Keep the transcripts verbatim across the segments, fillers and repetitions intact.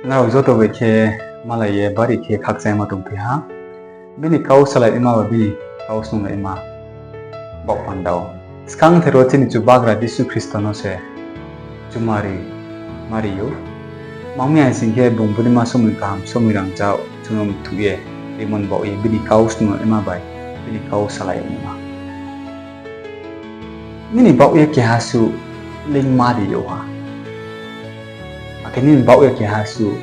Nrao joto bai khe malai ye bari khe khakchangma tongphi ha. Bini kau salaima bai bini kau snunglaima baoh panda wo, skangther wo chini Chubagra Jisu Khristo no se chumari mari ou. Tma ong mi hai sing khe, bung bini ma somoi kaham, somoi rangchak chung no mthuh ye, rimon baoh ye bini kau snunglaima bai bini kau salai yagnaima. Nini baoh ye keha suh leingma ri yag ha, akhe nini baoh ye keha suh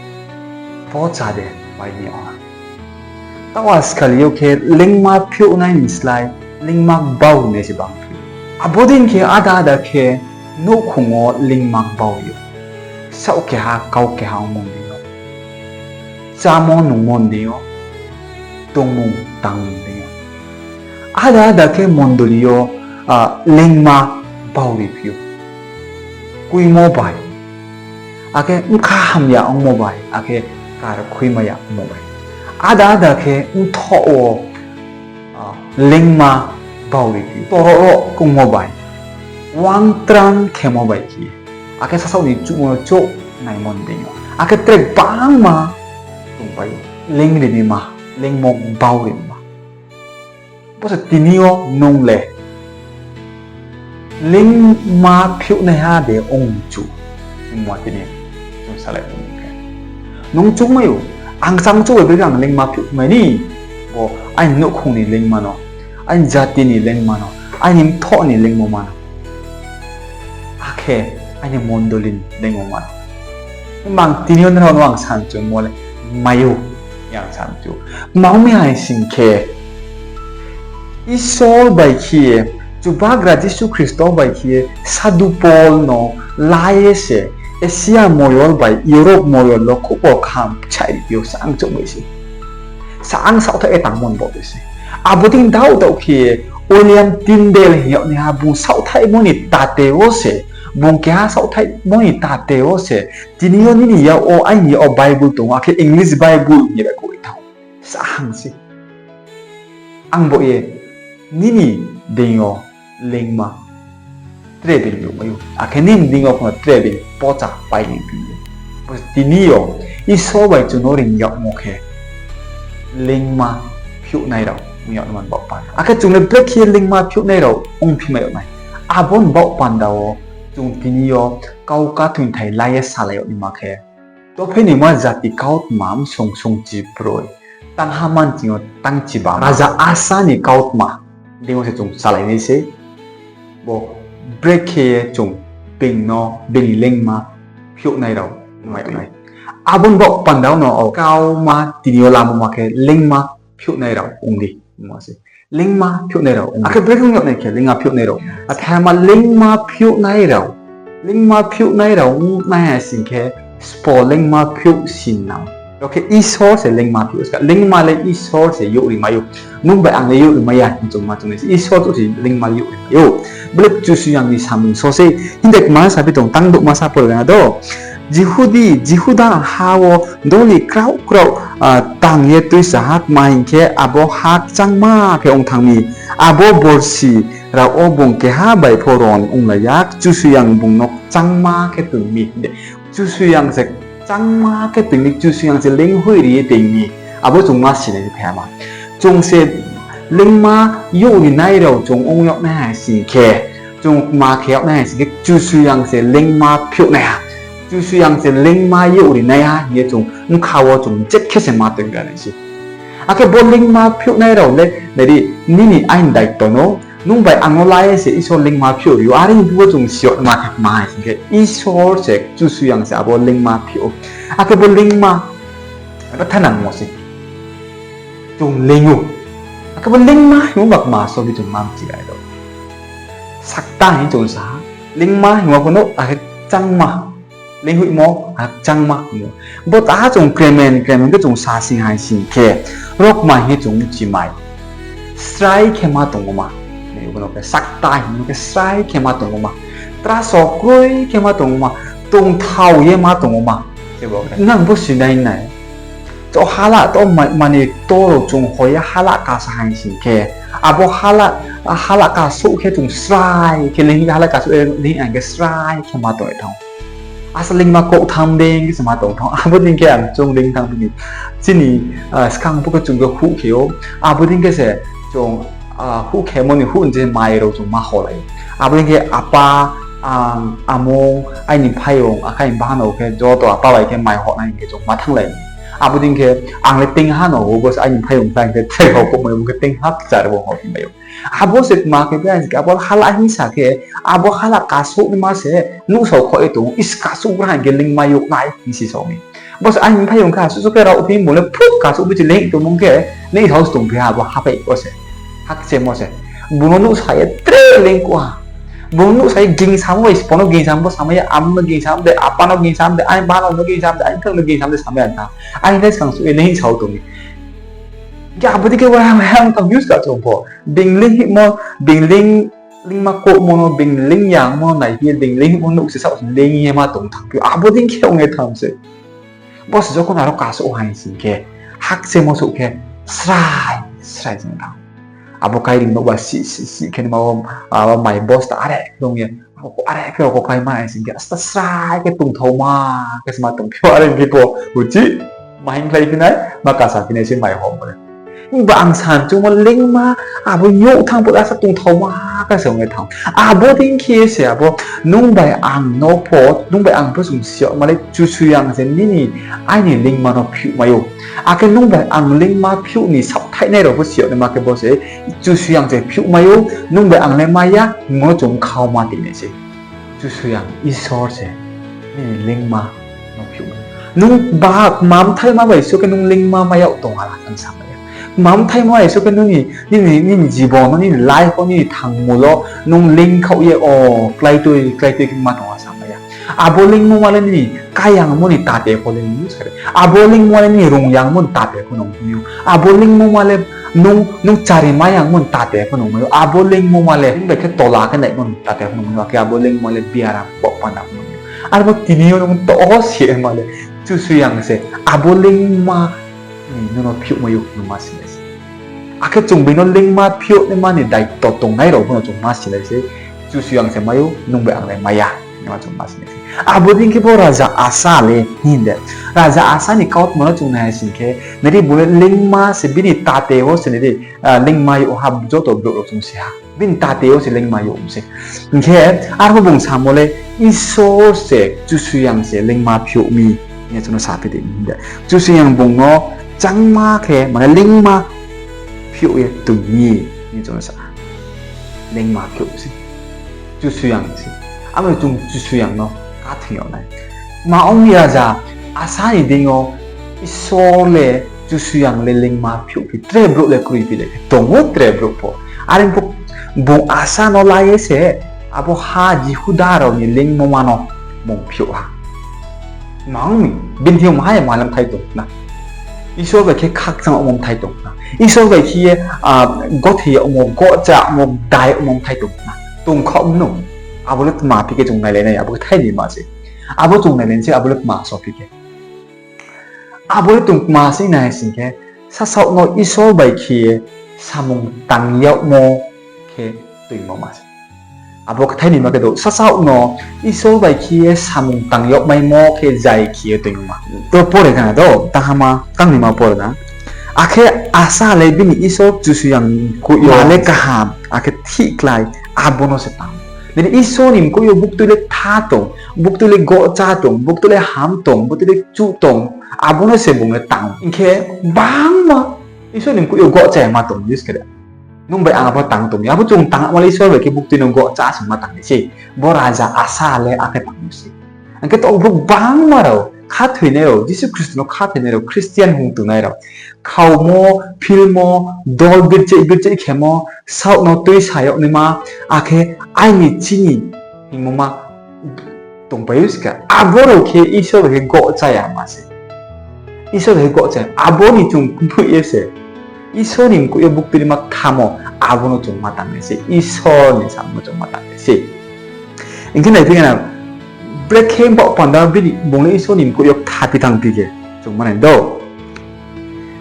pocha de pai ni yag ha. Taoh askal yo khe leingma phiouhnai ni slái leingma bau nai se bangphi ou. Abo dei khe ada ada khe nouhkhong wo leingma bau ou. Saoh keha, kau keha ongmo ni deing yo, chámo nungmo ni deing yo, tongmung tangmung ni deing yo. Ada ada khe mondoli yo, ah, leingma bau riphi ou. Kuimo bai, akhe bkha hamya ongmo bai, akhe kar khuimai ya ongmo bai. Ada ada khe mthoh wo, ah, leingma bau riphi ou. Toro ro ongmo bai, wangtrang khemo bai khe, akhe sasaoh ni chuhmo no chouh naimo ni deing yo, akhe tre gbangma tongpai ou. Leing ri naima, leingmo bau ri naima. Bo se tini yo nung le leingma phiouhnaiha de ong chu? Hingmo tini chung salai tong khe, nung choungmai ou, ang chang chouh bai brekhe ang leingma phiouh mai ni, bo aini nouhkhong ni leingma no, aini jati ni leingma no, aini mthoh ni leingmo ma no, akhe aini mondoli ni leingmo ma no. Himba ang tini yo nrao no ang sanchumo le mai ou, ang sanchu. Tma ong mi hai sing khe, Isor bai khe ye, Chubagra Jisu Khristo bai khe ye, Sadhu Pol no la ye se, Asia moyol bai Europe moyol wo khupor kaham bchaih ri ou, sang chouh bai se. Sang saohthaih ye tangmo ni baoh bai se. Abo dei daoh daoh khe ye, William Tyndale hing yagnaiha bung saohthaihmo ni tate wo se, bung keha saohthaihmo ni tate wo se, tini yo nini yak wo, aini yak wo Bible tong ou, akhe English Bible hing ye bai koi thanng ou. Sahang se. Ang bo ye nini deing yo leingma tre being yagmai ou, akhe nini deing yo pho no tre being pocha pai ni phi ou. Bo tini yo Isor bai chung no reing yagmo khe leingma phiouhnai rao ong yagnaima ni baoh panda. Akhe chung le brekhe ye leingma phiouhnai rao ongphi mai yag nai? Abo ni baoh panda wo chung tini yo kau kathoingthai la ye salai yagnaima khe, Tophenaima jati kautma msong songchi broi, tangha manching yo tangchiba raja Asa ni kautma deing yo se chung salai nai sei. Bo brekhe ye chung being no, bini leingma phiouhnai rao mai nai. Abo ni baoh panda wo no o kauma tini yo lamo ma khe leingma phiouhnai rao ong di, ongma se. Leingma phiouhnai rao ong di. Akhe brekhe ong yag nai khe leingma phiouhnai rao? Athaima leingma phiouhnai rao. Leingma phiouhnai rao ong nai ha sing khe, sbo leingma phiouh si nang. Ro khe Isor se leingma phiouh ska. Leingma le Isor se youh ri mai ou. Nung bai ang le youh ri mai ya, hing chung ma chung nai se. Isor chouh se leingma youh ri mai ou. Bo le Kchusoyang ni samung so sei. Hing de kma saphi tong, tang douhma sa pore na do. Jihudi, Jihuda ha wo doli kraoh kraoh, ah, tang ye tuisa ha, tma hing khe abo ha kchangma khe ong thanng mi. Abo borsi rao wo bung keha bai pho ron onglai ya, Kchusoyang bung no kchangma khe toing mi. Kchusoyang se kchangma khe toing mi, Kchusoyang se leinghoih ri ye toing mi. Abo chung ma si nai ni phaima. Chung se leingma youh ri nai rao chung ong yag nai ha sing khe, chung kma khe yag nai ha sing khe, Kchusoyang se leingma phiouh nai ha. Kchusoyang se leingma youh ri nai ha hing ye chung bkha wo chung jekhe se ma toing ga nai se. Akhe bo leingma phiouhnai rao le, nai di, nini aini daito no, nung bai ang no la ye se Isor leingma phiouh ri ou, are phuh wo chung si yag ma khe kma hai sing khe, Isor se, Kchusoyang se abo leingma phiouh ou. Akhe bo leingma, abo thanangmo se chung leing ou. Akhe bo leingma hingmo ba kma so bi chung ma mchi rai do. Sakta hing chung sa ha. Leingma hingmo pho no, akhe kchangma. Leinghoihmo, akhe kchangma hingmo. Bo ta chung kremen kremen khe chung sa sing hai sing khe, rokma hing ye chung mchi mai. Srai khe ma tongmo ma. Nai bo no khe sakta hingmo khe srai khe ma tongmo ma. Traso kroi khe ma tongmo ma. Tongthao ye ma tongmo ma. Nang bo si nai nai. To hala to ma-, mani to rao chung hoi ye hala kasa hai sing khe, abo hala, hala kasouh khe chung srai khe leing, hala kasouh ye leing ang khe srai khe ma tong ye thanng. Asa lingma kouh tham dei khe se ma tong thang. Abo dei khe ang chung ling thang bini. Chini, ah, skang pho khe chung khe huh khe ou. Abo dei khe se chung, ah, huh khemo ni huh ni je mai rao chung ma holai. Abo dei khe apa, ang, amung, aini phaiyong, akhe aini bahanao khe joto apa bai khe mai hohnai hing khe chung ma thanglai. Abo dei khe ang le tingha no, bo se aini phaiyong khe tre hao kouh mai, bo khe tingha kchar bo hao mai ou. Abo se tma khe, abo hala hingsa khe, abo hala kasouh ni ma se, nuhsao khoh ye tong, is kasouh bra hing khe lingma yag nai, hing si sao mi. Bo se aini phaiyong khe asuh suh khe rao phi bung le phuk kasouh bichi leng tongmung khe, leng sao tong phi ha, abo haphai bo se. Hakchemo se. Bung no nuhsa ye tre leng kuh ha. Bung no nuhsa ye gingsamo bai, spo no gingsamo samai ya, amung no gingsam de, apa no gingsam de, aini bahanao no gingsam de, aini phaiyong no gingsam de samai ya tha. Aini le skang suh ye leng sao tong mi. Khe abo dei khe wa, wa, ang tang use ka chung pho. Being ling hingmo, being ling, lingma kouhmo no, being ling yangmo no nai phi ye, being ling hingmo nuh se saoh se ling ye ma tong thang phi ou. Abo dei khe ong ye tham se. Bo se jokhon aro kasouh hai sing khe, hakchemo souh khe, srai, srai jeng thang. Abo kairing no ba si, si, si khe ni ma, abo mai bosta are khe ong ye, are khe rao kho kláima hai sing khe, asta srai khe tongthaoma khe se ma tong phi ou, are khe pho, uchih, ma hingkhlai phi nai, ma kasa phi nai se mai homo le. Himba ang san chungmo lingma, abo youh thang pho asa tongthaoma khe se ong ye thang. Abo dei khe se abo, nung bai ang no pho, nung bai ang pho chung si yagma le Kchusoyang se nini aini lingma no phiouhmai ou. Akhe nung bai ang lingma phiouh ni saohthainai rao pho si yag naima khe bo se Kchusoyang se phiouhmai ou, nung bai ang le mai ya, hingmo no chung khauma tini se. Kchusoyang Isor se nini lingma no phiouhmai ou. Nung ba kmamthaima bai suh khe nung lingma mai yag tong ha, ang samai ya. Kmamthaima bai suh khe nini, nini, nini jibon no, nini life wo, nini thangmo lo, nung lingkhaoh ye, o, kláitui, kláitui khe ma tong ha samai ya. Abo lingmo ma le nini káyangmo ni tate pho le nung sa de. Abo lingmo ma le nini rungyangmo ni tate pho nung mai ou. Abo lingmo ma le nung, nung chari mayangmo ni tate pho nung mai ou. Abo lingmo ma le nung bai khe tola khe naimo ni tate pho nung mai ou. Akhe abo lingmo ma le biaram bo panda pho nung mai ou. Arbo tini yo nung to o se ma le Kchusoyang se abo lingma ni nung no phiouhmai ou, nung ma si nai se. Akhe chung bini no lingma phiouh naima ni daito tongnai rao pho no chung ma si nai se. Kchusoyang se mai ou, nung bai ang le mai ya, nung ma chung ma si nai se. Abo dei khe bo raja Asa le hing de. Raja Asa ni kautma no chung nai sing khe, nai di bung le lingma se bini tate wo se nai di, ah, lingma yag ha joto brouh rao chung se ha. Bini tate wo se lingma yag se. Hing khe, arbo bung samo le Isor se, Kchusoyang se lingma phiouh mi, hing ye chung no saphi di hing de. Kchusoyang bung no changma khe, mane lingma phiouh ye tong mi, hing ye chung no sa. Lingma phiouh se. Kchusoyang se. Abo chung Kchusoyang no khathoi yag nai. Ma ong ni raja Asa ni deing yo Isor le Kchusoyang le lingma phiouh phi, tre brouh le kroi phi le khe tong ou, tre brouh pho. Are pho bung Asa no la ye se abo ha Jihuda rao ni lingmo ma no bung phiouh ha. Ma ong ni, bini thing yo maha ye maha le mthai tong na. Isor bai khe khakchang yagmo mthai tong na. Isor bai khe ye, ah, gothei yagmo, gohcha yagmo, dai yagmo mthai tong na. Tongkhaoh mano. Abo le tma phi khe chung nailai nai, abo khe thaini ma se. Abo chung nailai se, abo le tma so phi khe. Abo le tong tma se nai sing khe, sasaoh no Isor bai khe ye samung tang yagmo khe toingmo ma se. Abo khe thaini ma khe do, sasaoh no Isor bai khe ye samung tang yagmaimo khe zai khe ye toingmo ma. To pore khna do, tahama, tangni ma pore na. Akhe Asa le bini Isor Kchusoyang mkoih yo ma le kaham, akhe thih klái, abo no se tang. Bini Isor ni mkoih yo buktui le tha tong, buktui le gohcha tong, buktui le ham tong, buktui le chuh tong, abo no se bung le tang. Hing khe bangma Isor ni mkoih yo gohcha ya ma tong, use khe de. Nung bai ang abo tang tong ya. Abo chung tang ma le Isor bai khe buktui no gohcha sing ma tang nai se. Bo raja Asa le akhe tang se. Hing khe to brouh bangma rao, khathoinai rao, Jisu Khristo no khathoinai rao, Christian hung tongnai rao. Khaomo, philmo, dol bircheh bircheh khemo, saoh no tuisa yag naima, akhe aini chini hingmo ma tongpai ou se kha. Abo rao khe Isor bai khe gohcha ya ma se. Isor bai khe gohcha ya. Abo ni chung kmui ye se Isor ni mkoih yo buktui le ma kthamo, abo no chung ma tang nai se, Isor ni samung no chung ma tang nai se. Hing khe nai phi na, brekhe baoh panda bini bung le Isor ni mkoih yo ktha phi tang phi khe, chung ma nai do.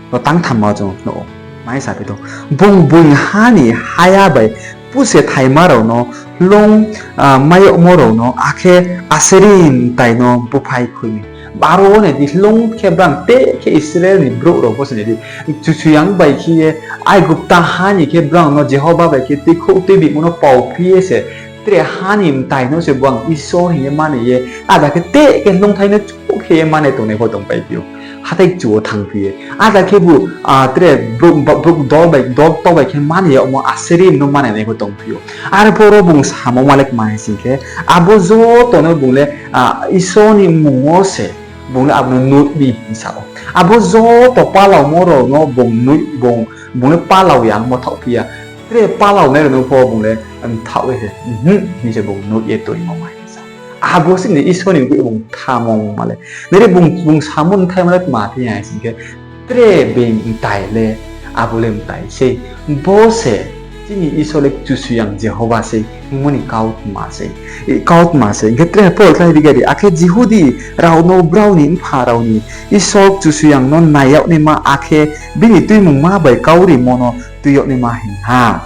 Bo tang thamma chung nuh ou. Mai sa phi tong. Bung buiha ni haya bai puse thaima rao no, hloung, ah, mai yagmo rao no, akhe Aseri mtai no búphai khui mi. Aro wo nai di, hloung khe brang te khe Israel ni brouh rao pho se nai di, Kchusoyang bai khe ye, Aigupta ha ni khe brang no Jehova bai khe tuikhouh tuibimo no pao phi ye se, tre ha ni mtai no se bung Isor hing ye mani ye, ada khe te khe hloungthai no chuh khe ye mani tongnai pho tongpai phi ou. Hathái kchu wo thanngphi ye. Ada khebu, ah, tre brouh, brouh dol bai, dol to bai khe mani yagmo Aseri no mani nai pho tongphi ou. Arphuh ro bung samo ma le kma hing sing khe, abo joto no bung le, ah, Isor ni mmung wo se bung le abo no noih mi hing sa ou. Abo joto palaomo rao no bung noih, bung, bung le palao ya ongmo thaohphi ya. Tre palaonai rao no pho bung le, um, thaoh ye se, um, hing se bung noih ye toingmo ma hing sa. Abo se ni Isor ni brouh bung thamung ma le. Nai di bung, bung samo ni thaima le tma phi ya hing sing khe, tre being mtai le, abo le mtai sei. Bo se chini Isor le Kchusoyang Jehova sei, hingmo ni kautma sei. I kautma sei. Hing khe tre Paul khlai ri gari, akhe Jihudi rao no brao ni mpha rao ni Isor Kchusoyang no nai yag naima, akhe bini tuimungma bai kau rimo no tui yag naima hing ha.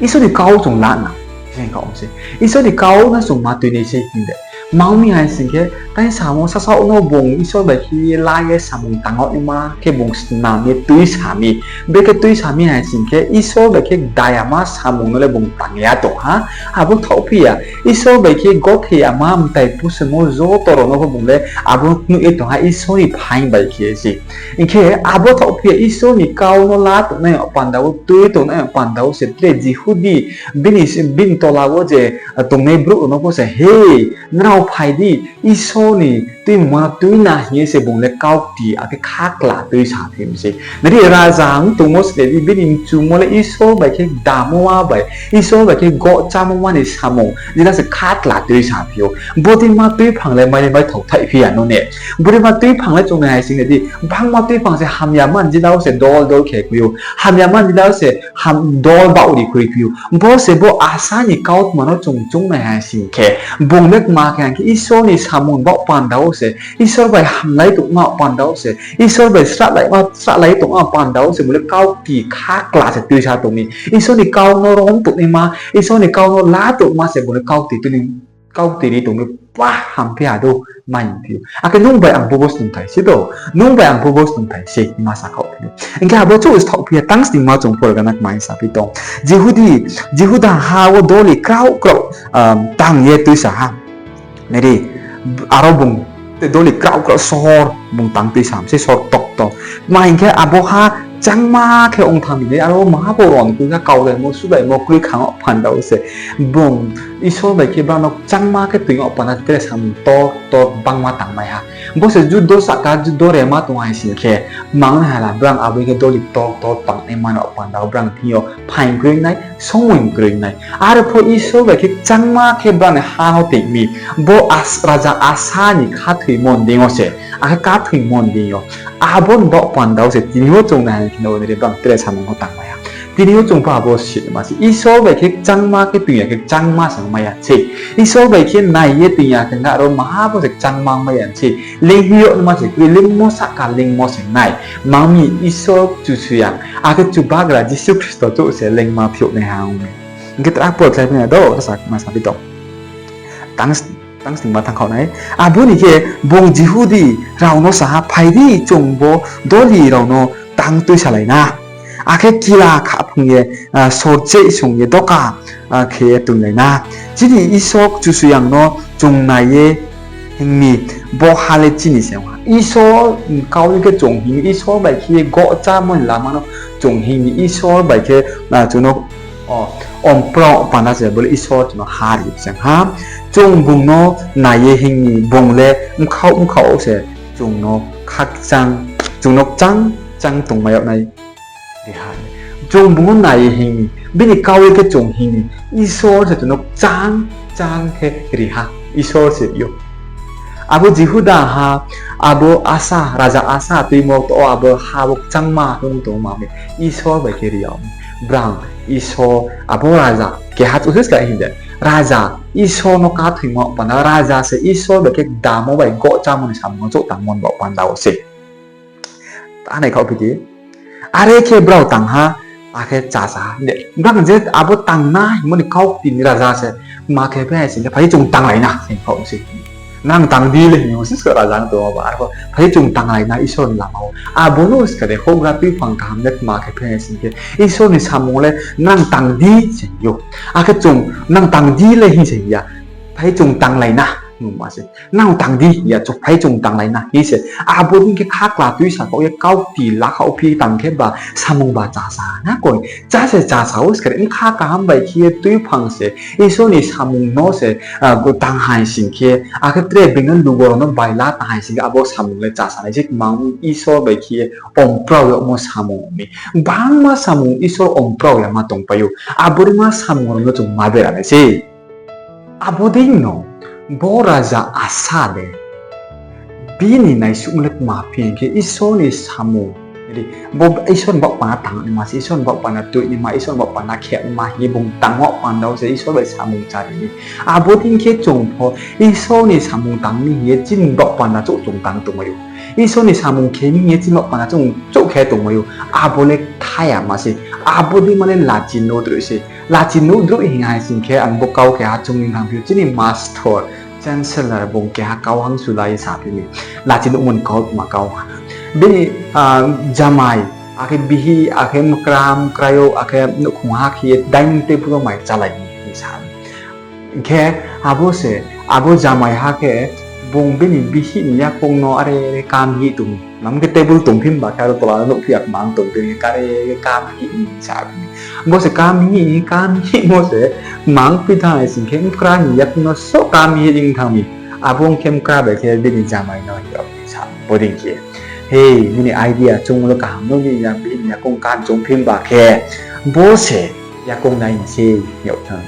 Isor ni kau chung la na, hing kha ong se. Isor ni kau no chung ma tui nai sei hing de. Mang mi hai sing khe, tai samo sasaoh no bung Isor bai khe la ye samung tang yag naima khe bung snam ye tuisa mi. Brekhe tuisa mi hai sing khe, Isor bai khe dayama samung no le bung tang ya tong ha. Abo thaohphi ya. Isor bai khe gothei yama mtai pusumo joto rao no pho bung le abo nuh ye tong ha Isor ni phaing bai khe se. Hing khe abo thaohphi ya Isor ni kau no la tongnai panda wo, tui tongnai panda wo se tre Jihudi bini, bini tola wo je tongnai brouh rao no pho se, He, nrao phai di, Isor ni tuimungma no tui na, hing ye se bung le kaukti akhe khakla tuisa phi mi sei. Nai di, raja ong tongmo se di, bini mchumo le Isor bai khe damo ma bai, Isor bai khe gochamo ma ni samung jila se khakla tuisa phi ou. Bodei ma tuiphang le mai le mai thaoh thaih phi ya no ne. Bodei ma tuiphang le chung nai hai sing nai di, bangma tuiphang se hamya man jila wo se dol dol khe khui ou. Hamya man jila wo se ham dol baoh ri khui phi ou. Bo se bo asa ni kautma no chung chung nai hai sing khe, bung le kma khe hing khe Isor ni samung baoh panda wo se, Isor bai hamlai tongma panda wo se, Isor bai srahlai ma, srahlai tongma panda wo se, bung le kaukti khakla se tuisa tong mi. Isor ni kau no rom tongnaima, Isor ni kau no la tongma se bung le kaukti tui ni, kaukti ri tong mi, pa ham phi ha do, mai phi ou. Akhe nung bai ang pho bo snungthai se do, nung bai ang pho bo snungthai se, ma sa khaoh phi ou. Hing khe abo chouh se thaohphi ya, tang sningma chung pore gana kma hing sa phi tong. Jihudi, Jihuda ha wo doli kraoh kraoh, um, tang ye tuisa ha. Nai di, aro bung te doli kraoh kraoh sohor bung tang tuisa mi sei, sohor tokto. Tma hing khe abo ha changma khe ong thanng mi, aro maha pho ron khui kha, kaulaimo, sulaimo kroi kha ong panda wo se. Bung Isor bai khe brao no changma khe toing yag panda tre samung tor tor bangma tangmai ha. Bo se judo sahka, judo rema tong hai sing khe, mang nai hala brao abo khe doli tor tor tangnaima no panda wo brao thing yo phaing kroi nai, somoing kroi nai. Arphuh Isor bai khe changma khe brao ni ha no toing mi, bo As-, raja Asa ni khathoimo ni deing yo se, akhe khathoimo ni deing yo. Abo ni baoh panda wo se tini yo chung nai hing khe no nai di brao tre samung no tangmai ha. Tini yo chung pho abo sima se. Isor bai khe changma khe toing ya khe changma se ongmai ya sei. Isor bai khe nai ye toing ya khe aro maha pho se changma ongmai ya sei. Leinghi yag naima se kroi, leingmo sahka leingmo se nai. Mang mi Isor Kchusoyang, akhe Chubagra Jisu Khristo chouh se leingma phiouhnaiha ong mi. Hing khe tre Paul khlai phi na do, sa ma sa phi tong. Tang, tang sningma thanng khaoh nai. Abo ni khe bung Jihudi rao no sa ha, Phai di, chung bo doli rao no tang tuisalai na. Akhe kila khaphung ye, ah, sorcheh sung ye doka, ah, khe ye toinglai na. Chini Isor Kchusoyang no chung nai ye hing mi, bo ha le chini se ong ha. Isor kau le khe chung hing mi, Isor bai khe ye gochamo ni lama no chung hing mi, Isor bai khe, ah, chung no, o, omprong panda se bo le Isor chung no ha ri se ong ha. Chung bung no nai ye hing mi, bung le mkhaoh mkhaoh se chung no khakchang, chung no kchang kchang tongmai yag nai ri ha. Chung bung no nai ye hing mi, bini kau ye khe chung hing mi, Isor se chung no kchang kchang khe ri ha, Isor se ri ou. Abo Jihuda ha, abo Asa, raja Asa tuimo to, abo ha bo kchangma ong tongma mi, Isor bai khe ri yag mi. Brang Isor, abo raja keha chouh se ska hing de. Raja Isor no khathoimo panda, raja se Isor bai khe damo bai gochamo ni samung no chouh tangmo ni baoh panda wo se. Ta nai khaoh phi di. Are khe brao tang ha, Akhe chasa ha de, bang je abo tang na hingmo ni kau kti ni raja se, tma khe phi hai sing khe, phai chung tanglai na, hing pho se. Nang tang di le hing yo, siska raja no tongmo ba, arpho phai chung tanglai na Isor ni lama wo. Abo no ska de, houhgra tuiphang kaham le tma khe phi hai sing khe, Isor ni samung le nang tang di se hing yo. Akhe chung nang tang di le hing se hing ya. Phai chung tanglai na, hingma se. Nang tang di hing ya, chung phai chung tanglai na hing se. Abo dei khe khakla tuisa khaoh ye kau kti lakhaoh phi tang khe ba samung ba chasa na koi. Chá se chasa wo ska de, bkha kaham bai khe ye tuiphang se, Isor ni samung no se, ah, tang hai sing khe, akhe tre being no lugo rao no baila tang hai sing khe, abo samung le chasa nai se, tma Isor bai khe ye ongprao yagmo samung ni. Bangma samung Isor ongprao yama tongpai ou. Abo dei ma samung rao no chung ma bera nai se. Abo dei no, bo raja Asa le, bini naisuhmo le tma phi hing khe, Isor ni samung, bo Isor ni baoh panda tangnaima se, Isor ni baoh panda tuinaima, Isor ni baoh panda khenaima hing ye bung tangmo panda wo se Isor bai samung chári mi. Abo dei khe chung pho Isor ni samung tang mi hing ye chini baoh panda chouh chung tang tongmai ou. Isor ni samung khe mi hing ye chini baoh panda chung chouh khe tongmai ou. Abo le thayama se, abo dei ma le lachi nudroih se. Lachi nudroih hing hai sing khe ang bo kau keha chung ni thanng phi ou, chini mastor, chancellor bung keha kau hang sulai ye saphi mi. Lachi nuhmo ni kautma kau ha. Bini, ah, jamai, akhe bihih, akhe mkra, mkrayouh, akhe nouhkhong ha khe ye dining table wo mai chálai mi hing sa mi. Hing khe abo se, abo jamai ha khe bung bini bihih ni yakoung no are kam hih tong. Mam khe table tongphi ba khe aro tola no nuhphi ya, kmang tongphi khe are kam hih sa mi. Bo se kam hih, kam hihmo se mang phi thanng hai sing khe mkra ni yakoung no so kam hih ong thanng mi. Abo ong khe mkra bai khe bini jamai no hing yag sa bodei khe. Hei, nini idea chung le kaham no, bini ya, bini yakoung kam chung phi ba khe, bo se yakoung nai ni se yag thanng.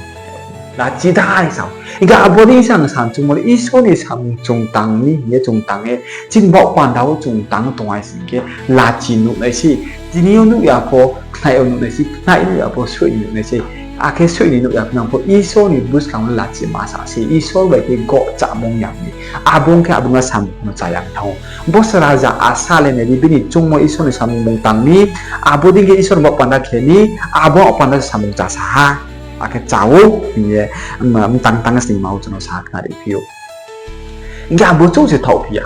Lachi dai sa. Hing khe abo dei sa ang san chungmo le Isor ni samung chung tang mi hing ye chung tang ye, chini baoh panda wo chung tang tong hai sing khe lachi nuh nai se. Tini yo nuh ya pho, khnai yo nuh nai se, khnai nuh ya pho, soih ni nuh nai se. Akhe soih ni nuh ya pho nang pho Isor ni buskang wo lachi ma sa se, Isor bai khe gohchamung ya mi. Abo ong khe abo no samung no chá ya thanng ou. Bo se raja Asa le nai di, bini chungmo Isor ni samung bung tang mi, abo dei khe Isor ni baoh panda khe mi, abo baoh panda samung chá sa ha. Akhe chá ou hing ye, mtang tang sning ma wo chung no sa khnari phi ou. Hing khe abo chouh se thaoh phi ya.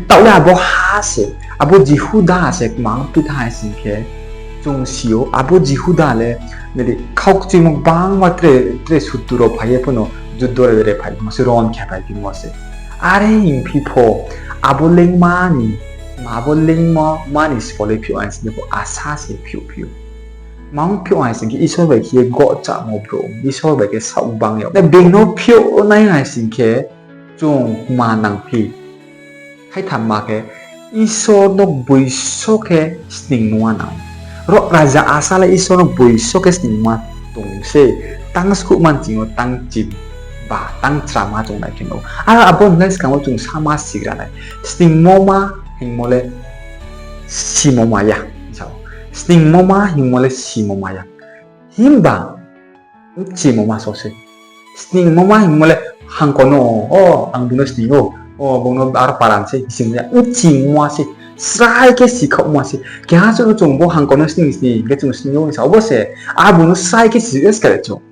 Taoh le abo ha se, abo Jihuda se kmang phi thanng hai sing khe, chung si ou, abo Jihuda le, nai di, khaukchuimo gbangma tre, tre sutru rao phai ye pho no juddo re re phai mo se, ron khe phai phi mo se. Are hing phi pho, abo leingma ni, abo leingma ma ni sbo le phiouh hai sing khe pho Asa se phiouh phi ou. Mang phiouh hai sing khe Isor bai khe ye gohchamo brouh, Isor bai khe saoh bang yag. Being no phiouh nai hai sing khe chung ma nang phi. Haithamma khe, Isor no boiso khe sningmo ma nang. Ro raja Asa le Isor no boiso khe sningmo ma tong se, tang skuhma nching yo tang chim ba tang chrama chung nai khe ou. Aro abo ni le skang wo chung sama sigra nai. Sningmo ma hingmo le simo ma ya. Sningmo ma hingmo le simo ma ya. Himba, bchimo ma so se. Sningmo ma hingmo le hangko no, o, ang bung no sning ou, o, bung no aro paran se, simo ya, bchimo ma se. Srai khe sikhaohmo ma se. Keha suh no chung bo hangko no sning sning khe chung sning ou sa, obo se, abo no srai khe si, skare chung.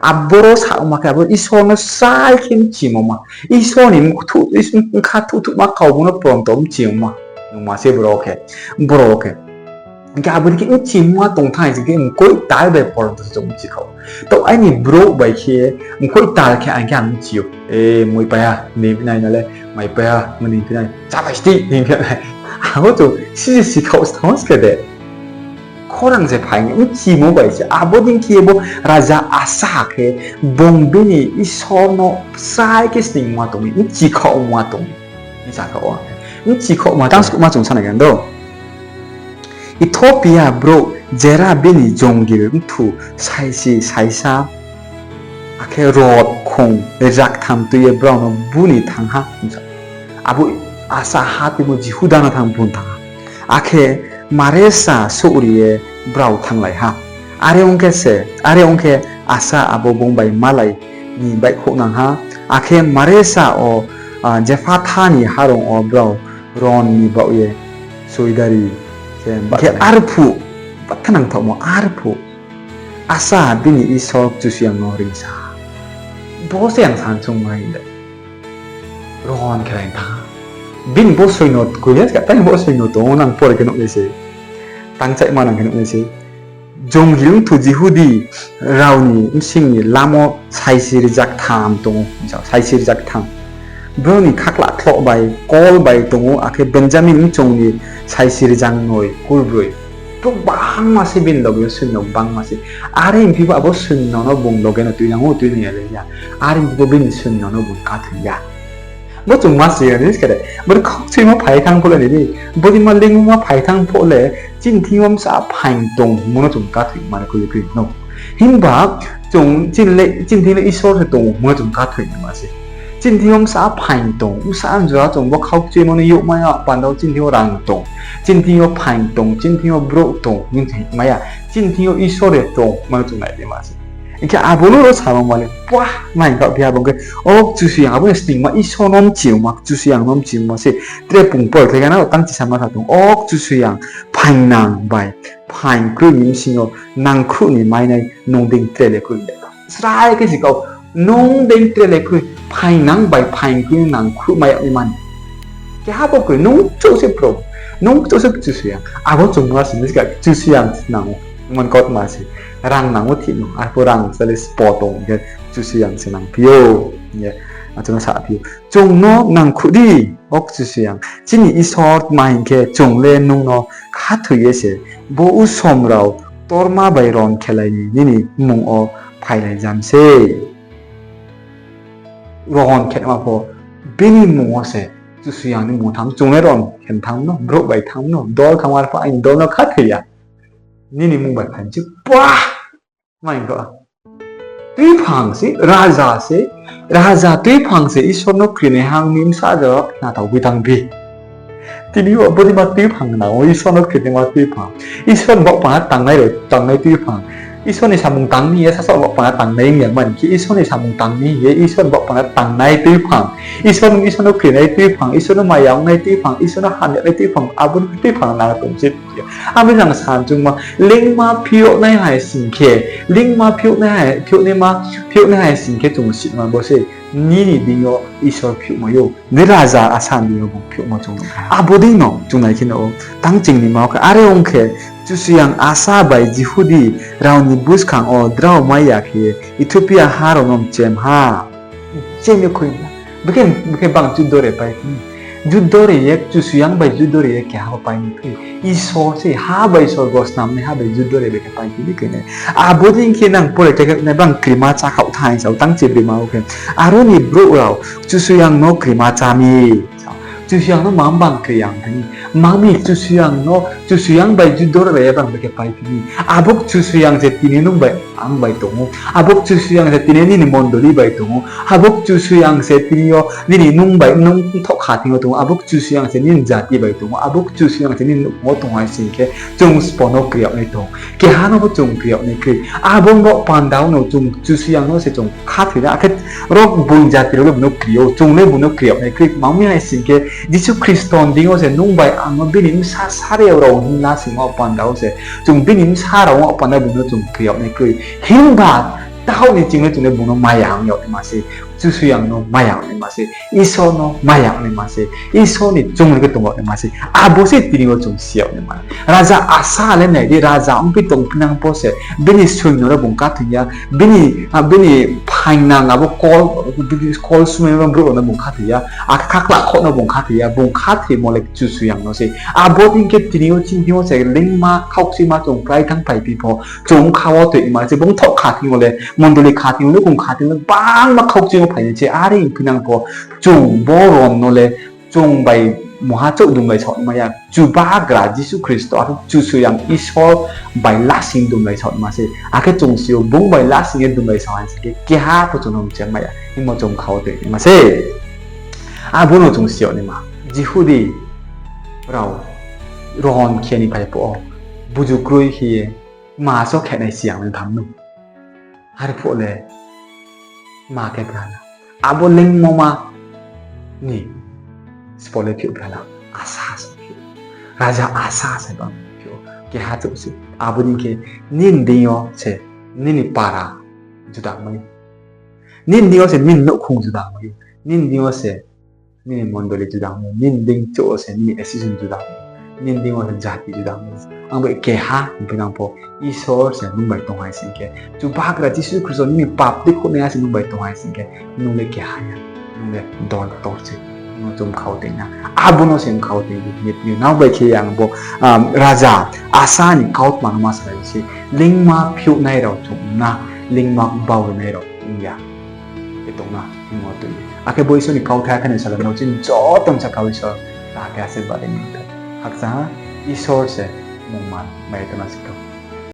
Aboro sa ongma khe, abo Isor no srai khe bchimo ma. Isor ni bkha thuhthuhma kau bung no poronto bchimo ma. Nungma se boro khe, boro khe. Hing khe abo dei khe bchimo ma tong thanng hai sing khe mkoih tal bai poronto se chung bchi kha ou. Taoh aini brouh bai khe mkoih tal khe ang khe ang bchi ou. E, moi pai ha, ni phinai na le, mai pai ha, mo ni phinai, chá bai sti, hing khe. Abo chung si si khaoh se thanng se khe de. Khorang se phai ni, bchimo bai se. Abo dei khe bo raja Asa khe, bung bini Isor no srai khe sningma tong mi, bchi khaohma tong mi. Bchi khaohma tang skuhma chung sa nai khe do. Ethiopia brouh Jera bini jongil bthwu saisi saisa, akhe rot khong raktham tui ye brao no bu ni thanng ha. Abo Asa ha tuimo Jihuda no thanng bu ni thanng ha. Akhe Maresa souhri ye brao thannglai ha. Are ong khe se, are ong khe Asa abo bung bai malai ni baihkhouhnang ha. Akhe Maresa wo, ah, Jephatha ni harong wo brao ron ni baoh ye soidari khe, khe arphuh Thanang thaohmo arphuh Asa bini Isor Kchusoyang no reingsa. Bo se ang san chungmai de. Ron khe lai tha. Bini bo soino koi ya, tang bo soino tong ou nang pore khe nuh nai se. Tang chaima nang khe nuh nai se. Jong hiong thu Jihudi rao ni bsing ni lamo saisi rijak tham tong ou, saisi rijak tham. Brao ni khakla khloh bai, kol bai tong ou, akhe Benjamin mchong ni saisi rijak noi kurbroi. Brouh gbangma se bini loge yo soino gbangma se. Are ongphi bo abo soino no bung loge no tuinang ou, tuinang ya le ya. Are ongphi bo bini soino no bung kathoi ya. Bo chung ma se ya ni skha de. Bo khaukchuimo phai thanng phuh le ni di. Bo di ma lengma phai thanng phuh le chini thing yo bsa phaing tong hingmo no chung kathoi mani koi koi no. Himba chung chini le, chini thing le Isor se tong hingmo no chung kathoi naima se. Chini thing yo bsa phaing tong, bsa jora chung bo khaukchuimo ni youhmai ya panda wo chini thing yo rang tong, chini thing yo phaing tong, chini thing yo brouh tong, hing se hingmai ya. Chini thing yo Isor se tong hingmo no chung nai naima se. Hing khe abo no ro samung mani, pua, ma hing kha phi abo hing khe, o Kchusoyang, abo ni sningma Isor no mchiyongma, Kchusoyang no mchiyongma se, tre pung pore khe na, tang chisa ma sa tong, o Kchusoyang, phaingnang bai phaing kroi ni bsing yo nangkhruh ni mainai nung dei tre le kroi de. Srai khe si kau, nung dei tre le kroi, phaingnang bai phaing kroi nangkhruh mai yag ni mani. Keha bo kroi, nung chouh se Probu, nung chouh se Kchusoyang. Abo chung ma se ni skha Kchusoyang se nang ou, mon kautma se. Rang nang ou thih no, arphuh rang sa le spo tong khe Kchusoyang se nangphi ou. Ye, achouh no saphi ou. Chung no nangkhruh di, o Kchusoyang. Chini Isor, tma hing khe chung le nung no khathoi ye se bo usom rao ktorma bai ron khelai ni nini mmung wo phailai jam sei. Ron khe ma pho bini mmung wo se Kchusoyang ni mmung thanng, chung le ron khe thanng no, brouh bai thanng no, dol thanng, arphuh aini dol no khathoi ya. Nini mmung bai phai mi se, pua! Ma hing kha, tuiphang se, raja se, raja tuiphang se Isor no krinai hang mi bsa jora khnathaophi thanng phi. Tini yo bo dei ma tuiphang nang ou, Isor no krinaima tuiphang. Isor ni baoh panda tangnai rao, tangnai tuiphang. Isor ni samung tang ni ye sasaoh baoh panda tangnai ong ya mani khe, Isor ni samung tang ni ye, Isor ni baoh panda tangnai tuiphang. Isor no, Isor no krinai tuiphang, Isor no maya ongnai tuiphang, Isor no hamya nai tuiphang, abo ni tuiphang nang tong se. Abo ni jang san chungma, lengma phiouhnai hai sing khe, lengma phiouhnai hai, phiouhnaima, phiouhnai hai sing khe chung sima bo se, nini deing yo Isor phiouhmai ou. Ni raja Asa ni deing yo bung phiouhmo chung nuh kha. Abo dei no chung nai khe nuh ou. Tang ching ni ma wo khe, are ong khe, Kchusoyang Asa bai Jihudi rao ni buskang wo drao mai ya khe, Ethiopia ha rao no mchem ha. Mchem ye khui ya. Bikhe, bikhe bang judo ri pai phi ni. Judo ri ye, Kchusoyang bai judo ri ye keha bo pai ni khui. Isor se, ha bai Isor bo snam nai, ha bai judo ri bikhe pai phi ni khui nai. Abo dei khe nang pore khe nai bang krima chá khaoh thanng sao, tang chibri ma wo khe. Aro ni brouh rao Kchusoyang no krima chá mi. Kchusoyang no mang bang kri yang phi ni. Mang mi Kchusoyang no, Kchusoyang bai judo ri bai ye bang bikhe pai phi ni. Abo Kchusoyang se tini nung bai ang bai tong ou. Abo Kchusoyang se tini nini mondoli bai tong ou. Abo Kchusoyang se tini yo nini nung bai nung thoh kha thing yo tong ou. Abo Kchusoyang se nini jati bai tong ou. Abo Kchusoyang se nini nouhkhong wo tong hai sing khe chung sbo no kri yag nai tong. Keha no pho chung kri yag nai kroi. Abo ni baoh panda wo no chung Kchusoyang no se chung khathoi na, akhe ro bung jati rao le bung no kri ou, chung le bung no kri yag nai kroi. Tma ong mi hai sing khe, Jisu Khristo ni deing yo se nung bai ang no bini bsa sari rao hing la sing ma panda wo se, chung bini bsa rao ma panda bung no chung kri yag nai kroi. Himba, taoh ni ching le chung le bung no maya ong yag naima se, Kchusoyang no maya ong naima se, Isor no maya ong naima se, Isor ni chung le khe tong yag naima se, abo se tini yo chung si yag naima. Raja Asa le nai di, raja ongphi tong phinang pho se, bini soino no bung khathoi ya, bini, bini phaingnang abo kol, kol sumai brouh rao no bung khathoi ya, akhe khakla khoh no bung khathoi ya, bung khathoimo le Kchusoyang no se. Abo dei khe tini yo chini thing yo se lengma khaukchuima chung prai thanng phai phi pho, chung kha wo toi ma se, bung thoh kha thing yo le, mondoli kha thing yo le, bung kha thing yo le, bangma khaukchuimo phai ni se, are ong phinang pho, chung bo ron no le, chung bai mungha chouh dumlai saoh mai ya, Chubagra Jisu Khristo, akhe Kchusoyang Isor bai lasing dumlai saoh ma se, akhe chung si ou bung bai lasing ye dumlai saoh hai se khe keha pho chung no mchem mai ya, himba chung kha wo toi ma se. Abo no chung si yag naima, Jihudi rao ron khe ni phai phuh wo, buju kroi khe ye, ma so khe nai siyang ni tham no. Arphuh le, ma khe phrala. Abo lengmoma ni sbo le phiouh phrala. Asa se phiouh. Raja Asa se bang phiouh. Keha chouh se. Abo ni khe nini deing yo se nini para juda mai ou. Nini deing yo se nini nouhkhong juda mai ou. Nini deing yo se nini mondoli juda mai ou. Nini deing chouh wo se nini association juda mai ou. Nini deing yo se jati juda mai ou. Ang bai keha hing phi nang pho, Isor se nung bai tong hai sing khe, Chubagra Jisu Khristo nini pap dei khouhnaiha se nung bai tong hai sing khe, nung le keha ya, nung le dol tor se, nung no chung khau tei na. Abo no se mkhau tei di, ni, ni nang bai khe yang bo, um, raja Asa ni kautma no ma salai se, lingma phiouhnai rao chung na, lingma baurinai rao ong ya. Khe tong na hingmo tui. Akhe bo Isor ni kauthai akhe ni salo no chini joto ni saka Isor, ta khe asirbad ri ni thou. Hakcha ha, Isor se mungma mai tong na si thou.